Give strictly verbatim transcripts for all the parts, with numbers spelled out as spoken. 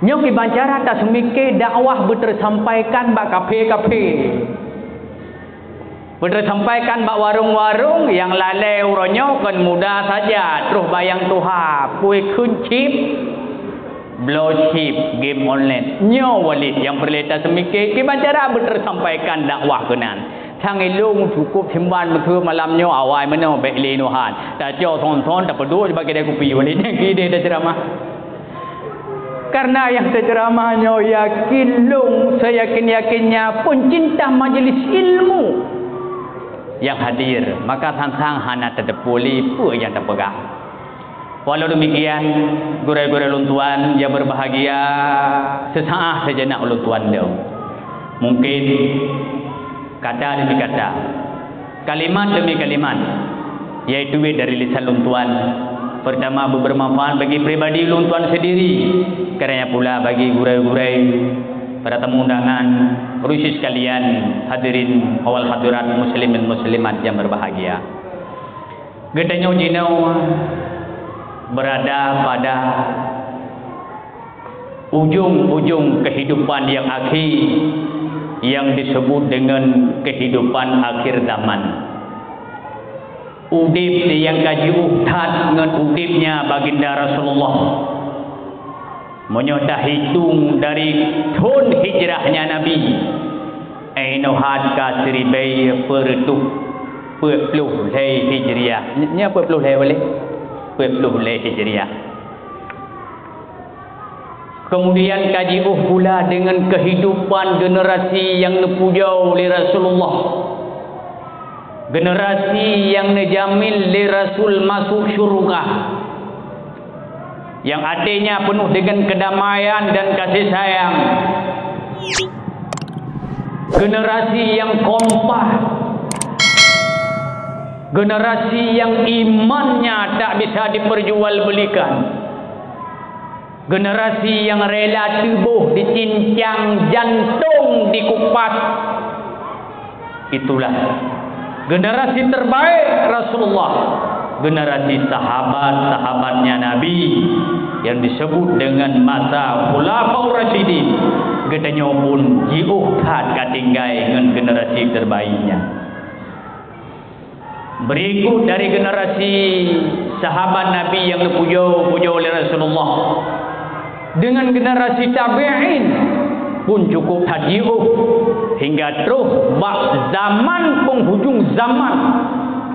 Nyoe kiban cara taseumiké dakwah beuteusampaikan bak kafé-kafé. Beuteusampaikan bak warong-warong nyang lalée uroe nyoe kon muda saja, troh bak nyang tuha, pue kheun chip, bloe chip, game online. Nyoe Walid nyang peureulée taseumiké kiban cara beuteusampaikan dakwah keunan. Sang ilong cukup simban meukeue malam nyoe awai meunoe bék lé nuhan. Tacok thon-thon tapeuduek bak kidai kupi Walid nyang kidai taceuramah. Karena nyang teuceuramah nyoe yakin lôn, seyakin-yakinnya pencinta majelis ilmu yang hadir, maka sang-sang hana tateupeue lé peue nyang tapeugah. Walau demikian, gurée-gurée lôn tuan yang berbahagia, seusaát sajenak ulôn tuan lôn. Mungkin kata demi kata, kalimat demi kalimat, yaitu dari lisan lôn tuan. Pertama, bermanfaat bagi pribadi lôn tuan sendiri, kiranya pula bagi gurée-gurée, para tamu undangan, rusi sekalian, hadirin awal hadirat muslimin muslimat yang berbahagia. Geutanyoe jinoe berada pada ujong-ujong kehidupan yang akhé, yang disebut dengan kehidupan akhir zaman. Udeb nyang ka jiôh that ngon udebnya Baginda Rasulullah. Meunyoe tahitong dari thon hijrahnya Nabi, inoe hat ka siribée peuet reutôh peuet ploh lhée Hijriah. Nyoe peuet ploh lhée boleh? Peuet ploh lhée Hijriah. Kemudian ka jiôh pula dengan kehidupan generasi yang neupujoe lé Rasulullah. Generasi yang neujamin lé Rasul masuk syurga. Yang artinya penuh dengan kedamaian dan kasih sayang. Generasi yang kompak. Generasi yang imannya tak bisa diperjualbelikan. Generasi yang rela tuboh dicincang, jantong dikupas. Itulah generasi terbaik Rasulullah, generasi sahabat-sahabatnya Nabi yang disebut dengan masa Khulafaur Rasyidin. Geutanyoe pun jiôh that ka tinggai ngon generasi terbaiknya. Berikut dari generasi sahabat Nabi yang neupujoe-pujoe lé Rasulullah, dengan generasi tabi'in pun cukup that jiôh, hingga troh bak zaman penghujung zaman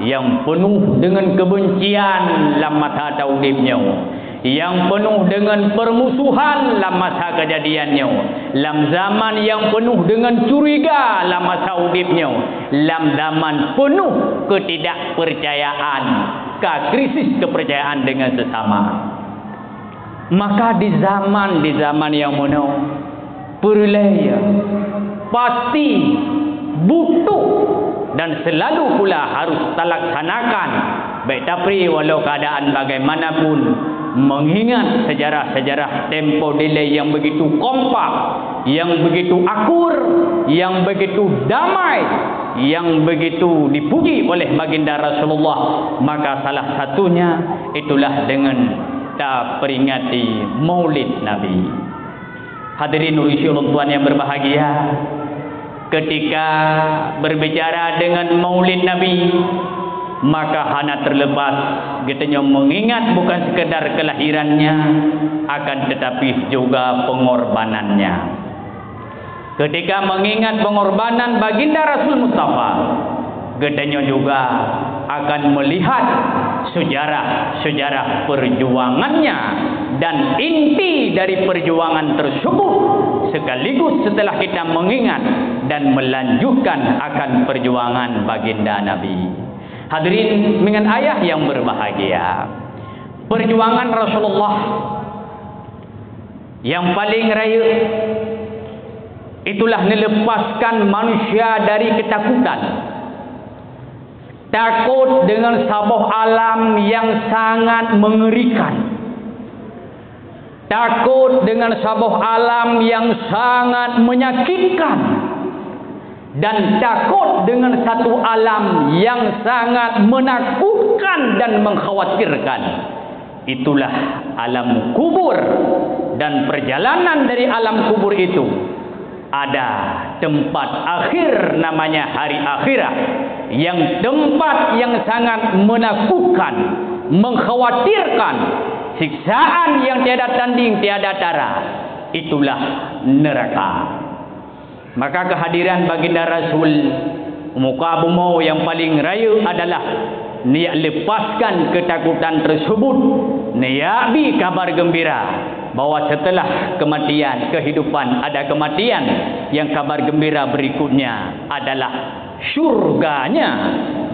yang penuh dengan kebencian lam masa taudeb nyoe, yang penuh dengan permusuhan lam masa kejadian nyoe, lam zaman yang penuh dengan curiga lam masa udeb nyoe, lam zaman penuh ketidakpercayaan, ka krisis kepercayaan dengan sesama. Maka di zaman, di zaman nyang meunoe, peureulée, pasti, butuh, dan selalu pula harus talaksanakan, bék tapri walau keadaan bagaimanapun, mengingat sejarah-sejarah tempo dilée yang begitu kompak, yang begitu akur, yang begitu damai, yang begitu dipuji oleh Baginda Rasulullah, maka salah satunya itulah dengan taperingati Maulid Nabi. Hadirin ureuëng syedara ulôn tuan yang berbahagia, ketika berbicara dengan Maulid Nabi, maka hana terlepas geutanyoe mengingat bukan sekadar kelahirannya, akan tetapi juga pengorbanannya. Ketika mengingat pengorbanan Baginda Rasul Mustafa, geutanyoe juga akan melihat sejarah-sejarah perjuangannya dan inti dari perjuangan tersebut, sekaligus setelah kita mengingat dan melanjutkan akan perjuangan Baginda Nabi. Hadirin dengan ayah yang berbahagia, perjuangan Rasulullah yang paling rayeuk, itulah neulepaskan manusia dari ketakutan. Takot dengan saboh alam yang sangat mengerikan. Takot dengan saboh alam yang sangat menyakitkan. Dan takot dengan satu alam yang sangat menakutkan dan mengkhawatirkan. Itulah alam kubur. Dan perjalanan dari alam kubur itu ada tempat akhir, namanya hari akhirat, yang tempat yang sangat menakutkan, mengkhawatirkan, siksaan yang tiada tanding, tiada tara, itulah neraka. Maka kehadiran Baginda Rasul muka bumoe nyang paleng rayeuk adalah neujak leupaskan keutakutan teuseubut, neujak bi kabar geumbira bahwa seuteulah keumatian, keuhidupan, ada keumatian, nyang kabar geumbira beurikutnya adalah syurganya,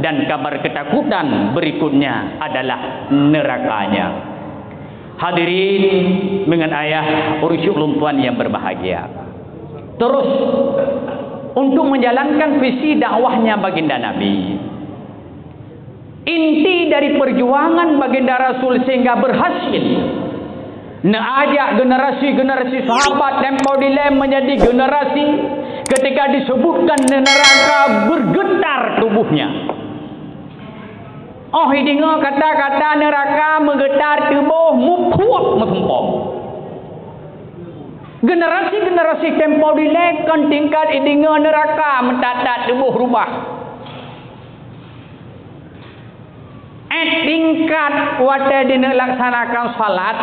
dan kabar keutakutan beurikutnya adalah neurakanya. Hadirin meungon ayah, ureueng syuk lôn tuan nyang beubahgia. Terus, untuk menjalankan visi dakwahnya Baginda Nabi, inti dari perjuangan Baginda Rasul sehingga berhasil neujak generasi-generasi sahabat tempo dilèe menjadi generasi ketika disebutkan neraka bergetar tubuhnya. Óh ideungoe kata-kata neuraka meugetar tuboh muphuet meusumpong. Generasi-generasi tempo dilèe kon tingkat ideungoe neuraka meutat-tat tuboh rubah. Eh, tingkat watèe dineulaksanakan salat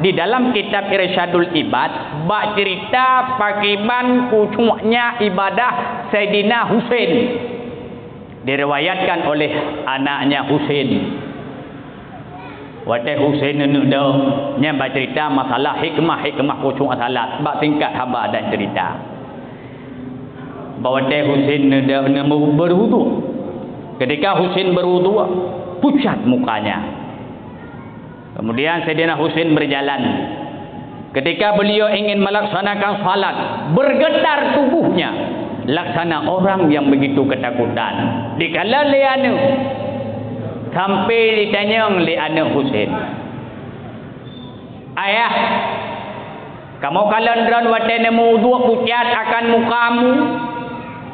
di dalam kitab Irsyadul Ibad bak cerita pakiban khusyuknya ibadah Saidina Husain. Diriwayatkan oleh anaknya Husain. Watèe Husain neuneuk dong, nyan bak cerita masalah hikmah-hikmah khusyuk salat bak singkat haba dan cerita. Bak watèe Husain neuda-, neu-, berwudhu. Ketika Husain berwudhu, pucat mukanya. Kemudian Saidina Husain berjalan. Ketika beliau ingin melaksanakan salat, bergetar tubuhnya laksana orang yang begitu ketakutan. Dikalon lé aneuk, sampai ditanyong lé aneuk Husain, "Ayah, kamoe kalon droen watèe neumeuwudhu pucat akan mukamu?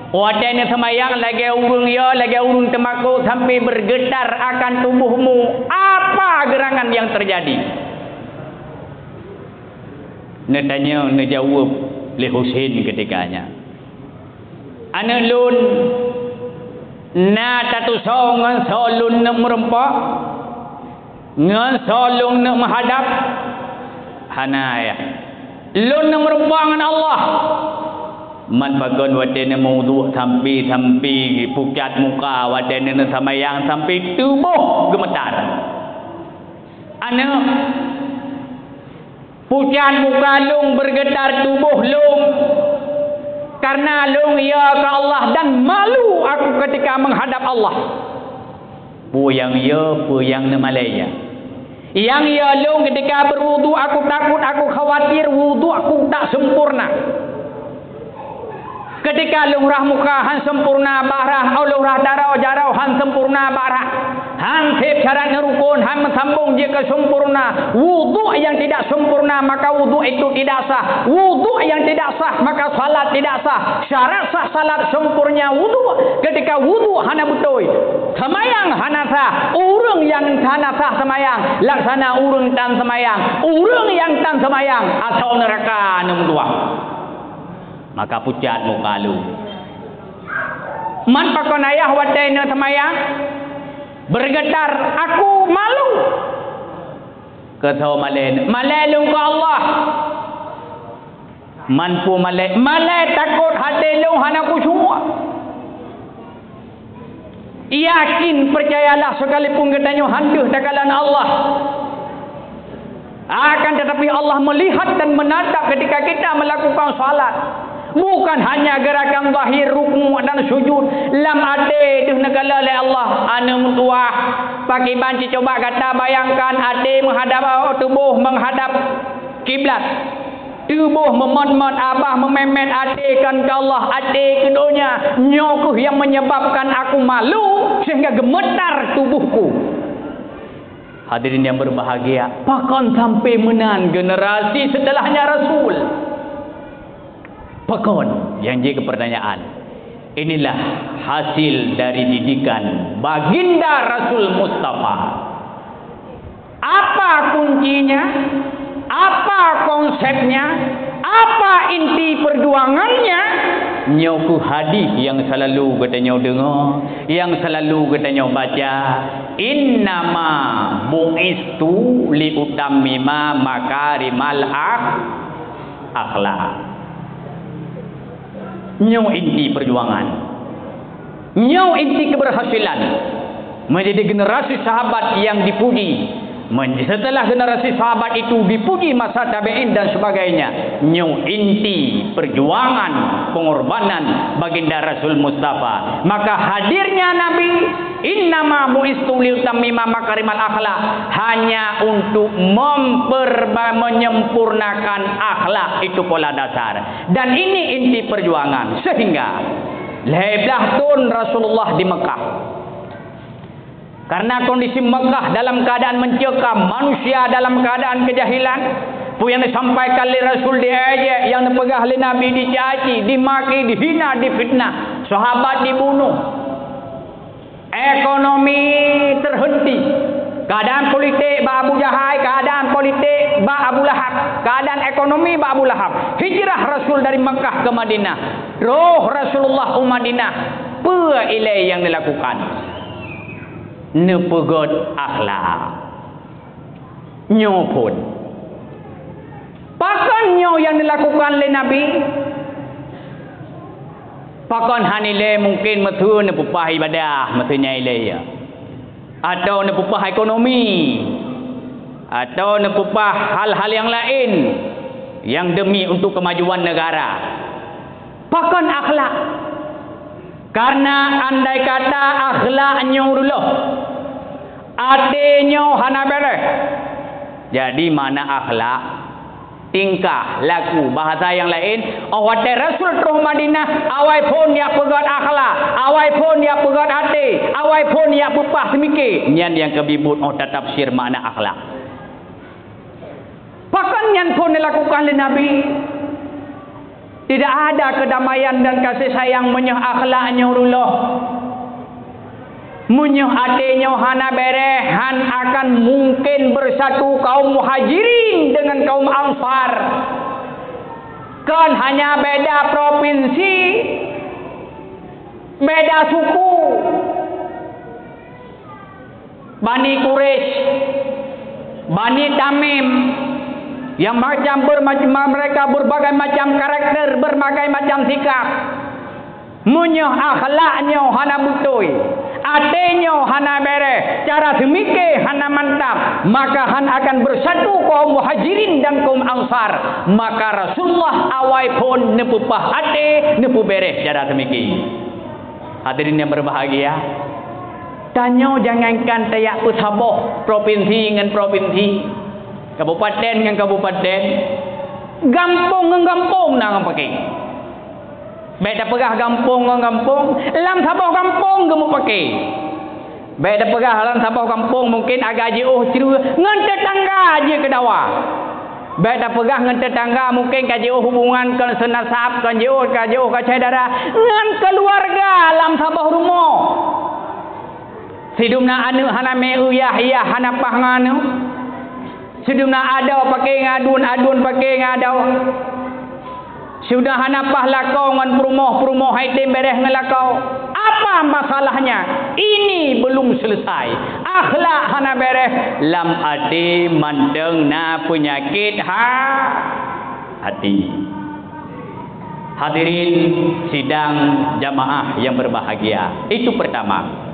Watèe neuseumayang lagèe ureueng yo, lagèe ureueng teumakot sampai bergetar akan tubuhmu. Apa geurangan yang terjadi?" Neutanyong, neujaweueb lé Husain ketika nyan, "Aneuk lôn, na tatusoe ngon soe lôn neuk meureumpok? Ngon soe lôn neuk meuhadab?" "Hana, Ayah. Lôn neuk meureumpok ngon Allah." "Man pakon watèe neumeuwudhu sampai-sampai pucat muka, watèe neuseumayang sampai tuboh geumeutar?" "Aneuk, pucat muka lôn, bergetar tuboh lôn, karena lôn yo keu Allah dan malu aku ketika menghadap Allah." "Peue nyang yo, peue nyang neumalèe nyan?" "Nyang yo lôn ketika berwudhu aku takut, aku khawatir wudhu aku tak sempurna. Ketika lôn rhah muka han sempurna bak rhah, óh lôn rhah jaroe, jaroe han sempurna bak rhah, han sép syarat ngon rukon, han meusambong jeuet keu sempurna. Wudhu nyang tidak sempurna, maka wudhu itu tidak sah. Wudhu nyang tidak sah, maka salat tidak sah. Syarat sah salat sempurna wudhu. Ketika wudhu hana beutôi, seumayang hana sah. Ureueng nyang hana sah seumayang, laksana ureueng tan seumayang. Ureueng nyang tan seumayang, asoe neuraka neumeutuah." Maka pucat muka lôn. "Man pakon, Ayah, watèe neuseumayang bergetar, aku malu." "Keu soe malèe?" "Malèe lôn keu Allah." "Man peue malèe?" "Malèe takot até lôn hana khusyuk." Yakin, percayalah, sekalipun geutanyoe han deuh takalon Allah, akan tetapi Allah melihat dan menatap ketika kita melakukan salat. Bukan hanya gerakan zahir, rukuk dan sujud, lam até deuh neukalon lé Allah. Aneuk meutuah, pakriban, cuba gata bayangkan, até menghadap, tuboh menghadap kiblat. Tuboh meumot-mot, babah meumét-mét, até kon keu Allah, até keu donya. Nyoe kheueh nyang menyebabkan aku malu sehingga geumeutar tubohku. Hadirin yang berbahagia, pakon sampai meunan generasi setelahnya Rasul? Pakon? Nyang jeuet keu pertanyaan. Inilah hasil dari didikan Baginda Rasul Mustafa. Apa kuncinya? Apa konsepnya? Apa inti perjuangannya? Nyoe keuh hadis nyang selalu geutanyoe deungoe, nyang selalu geutanyoe baca, "Innama bu'istu liutammima makarimal akh-, akhlak." Nyoe inti perjuangan. Nyoe inti keberhasilan. Menjadi generasi sahabat yang dipuji. Men-, setelah generasi sahabat itu dipuji masa tabi'in dan sebagainya, nyoe inti perjuangan pengorbanan Baginda Rasul Mustafa. Maka hadirnya Nabi, "Innama bu'istu liutammima makarimal akhlak," hanya untuk memperba-, menyempurnakan akhlak, itu pola dasar. Dan ini inti perjuangan. Sehingga lhèe blah thôn Rasulullah di Mekah. Karena kondisi Mekah dalam keadaan mencekam, manusia dalam keadaan kejahilan, peue nyang disampaikan lé Rasul diejek, nyang dipeugah lé Nabi dicaci, dimaki, dihina, difitnah, sahabat dibunuh. Ekonomi terhenti. Keadaan politik bak Abu Jahal, keadaan politik bak Abu Lahab, keadaan ekonomi bak Abu Lahab. Hijrah Rasul dari Mekah ke Madinah. Troh Rasulullah u Madinah. Peue ilèe nyang dilakukan? Neupeugöt akhlak. Nyoe phôn. Pakon nyoe nyang dilakukan lé Nabi? Pakon hana ilèe mungken meuteue neupeupah ibadah, meuteue nyan ilèe, ya? Atau neupeupah ekonomi, atau neupeupah hal-hal nyang laén nyang demi untuk kemajuan negara? Pakon akhlak? Karena andai kata akhlak nyoe reuloh, até nyoe hana béréh. Jadi, mana akhlak? Tingkah laku, bahasa nyang laén, 'oh watèe Rasul troh Madinah, awai phôn jak peugöt akhlak, awai phôn jak peugöt até, awai phôn jak peupah seumiké. Nyan nyang keubiet buet 'oh tatafsir makna akhlak. Pakon nyan phôn dilakukan lé Nabi? Tidak ada kedamaian dan kasih sayang meunyoe akhlak nyoe reuloh. Meunyoe até nyoe hana béréh, han akan mungken bersatu kaum Muhajirin dengan kaum Ansar. Kon hanya beda provinsi, beda suku. Bani Quraisy, Bani Tamim, yang macam bermacam, mereka berbagai macam karakter, berbagai macam sikap. Meunyoe akhlak nyoe hana beutôi, até nyoe hana béréh, cara seumiké hana mantap, maka han akan bersatu kaum Muhajirin dan kaum Ansar. Maka Rasulullah awai phôn neupeupah até, neupeubéréh cara seumiké. Hadirin yang berbahagia, tanyoe jangankan tajak peusaboh provinsi ngon provinsi, kabupaten ngon kabupaten, gampông ngon gampông na nyang paké. Bèk tapeugah gampông ngon gampông, lam saboh gampông geumeupaké. Bèk tapeugah lam saboh gampông mungken agak jiôh crue ngon teutangga jikeudawa. Bèk tapeugah ngon teutangga mungken ka jiôh hubungan kon seunasab, kon jiôh, ka jiôh keusyedara, ngon keuluwarga lam saboh rumoh. Sidum na aneuk hana mé uyah, yah hana paih ngon aneuk. Sidum na adoe paké ngon aduen, aduen paké ngon adoe. Sidum na hana paih lakoe ngon peurumoh, peurumoh han item béréh ngon lakoe. Apa masalahnya? Ini belum selesai. Akhlak hana béréh, lam até mantong na peunyakét ha-, hati. Hadirin sidang jamaah yang berbahagia, itu pertama.